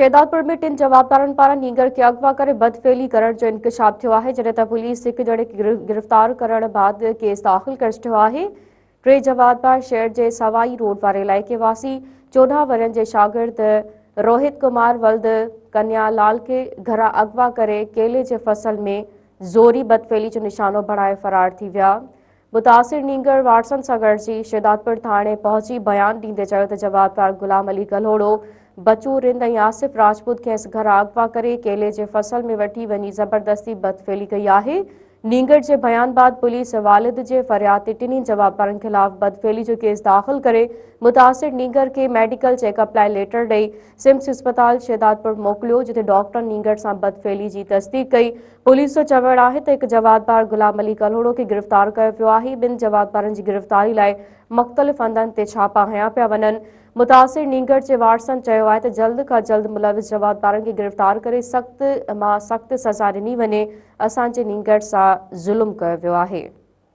شهدادپور ۾ ٽن جوابدارن پاران نينگر کي اغوا ڪري بدفعلي ڪرڻ جو انڪشاف ٿيو آهي، جڏهن ته پوليس هڪ ڄڻي کي گرفتار ڪرڻ بعد ڪيس داخل ڪري ڇڏيو آهي. ٽي جوابدار شهر جي سوائي روڊ واري علائقي واسي 14 ورهين جي شاگرد روهت ڪمار ولد ڪنيا لال کي گهران اغوا ڪري ڪيلي جي فصل ۾ زوري بدفعلي جو نشانو بڻائي فرار ٿي ويا. متاثر نينگر وارثن سان گڏجي شهدادپور ٿاڻي پهچي بيان ڏيندي چيو ته جوابدار غلام علي ڪلهوڙو، بچو رند ۽ آصف راجپوت کيس گهران اغوا ڪري ڪيلي جي فصل ۾ وٺي وڃي زبردستي بدفعلي ڪئي آهي. نينگر جي بيان بعد پوليس والد جي فرياد تي ٽنهي جوابدارن خلاف بدفعلي جو ڪيس داخل ڪري متاثر نينگر کي ميڊيڪل چيڪ اپ لاء ليٽر ڏئي سمس اسپتال شهدادپور موڪليو جتي ڊاڪٽرن نينگر سان بدفعلي جي تصديق ڪئي. پوليس جو چوڻ آهي ته هڪ جوابدار غلام علي ڪلهوڙو کي گرفتار ڪيو ويو آهي، ٻن جوابدارن جي گرفتاري لاء مختلف هنڌن تي ڇاپا هنيا پيا وڃن. متاثر نينگر جي وارثن چيو آهي ته جلد کان جلد ملوث جوابدارن کي گرفتار ڪري سخت مان سخت سزا ڏني وڃي، اسان جي نينگر سان ظلم ڪيو ويو آهي.